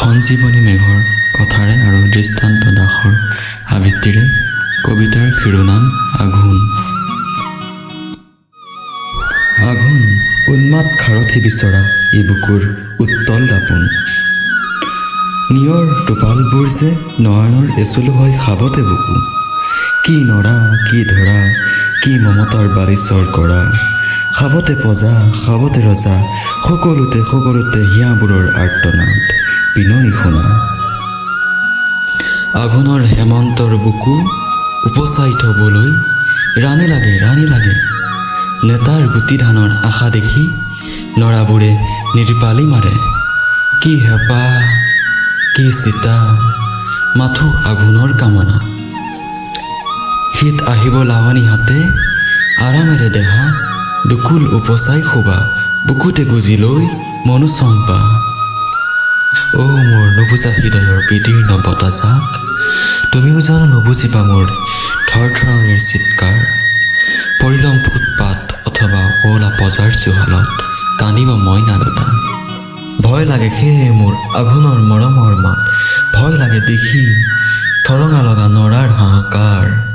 সঞ্জীৱনী মেঘৰ কথাৰে আৰু দৃষ্টান্ত দাসৰ আবৃত্তিৰে কবিতাৰ শিৰোনাম আঘোণ। আঘোণ উন্মাদ সাৰথি বিচৰা এই বুকুৰ উত্তল দাপোন। নিয়ৰ টোপালবোৰ যে নয়নৰ এচলু হৈ সাবতে বুকু। কি নৰা, কি ধৰা, কি মমতাৰ বালিচৰ কৰা। সাবতে পজা, সাবতে ৰজা, সকলোতে সকলোতে হিয়াবোৰৰ আৰ্তনাদ বিননি শুনা। আঘোণৰ হেমন্তৰ বুকু উপচাই থবলৈ ৰাণী লাগে, ৰাণী লাগে। নেতাৰ গুটি ধানৰ আশা দেখি নৰাবোৰে নিৰ্পালি মাৰে। কি হেঁপাহ, কি চিতা, মাথো আঘোণৰ কামনা। শীত আহিব লাৱনি হাতে, আৰামেৰে দেহা দুকুল উপচাই শুবা, বুকুতে গুজি লৈ মনোচম্পা। অ' মোৰ নুবুজা হৃদয়ৰ বিদীৰ্ণ বতাহজাক, তুমিও জানো নুবুজিবা মোৰ থৰথৰণিৰ চিৎকাৰ। পৰিলম ফুটপাত অথবা ওলা পজাৰ জুহালত কান্দিব মইনা দুটা। ভয় লাগে সেয়ে মোৰ আঘোণৰ মৰমৰ মাত, ভয় লাগে দেখি ঠৰঙা লগা নৰাৰ হাহাকাৰ।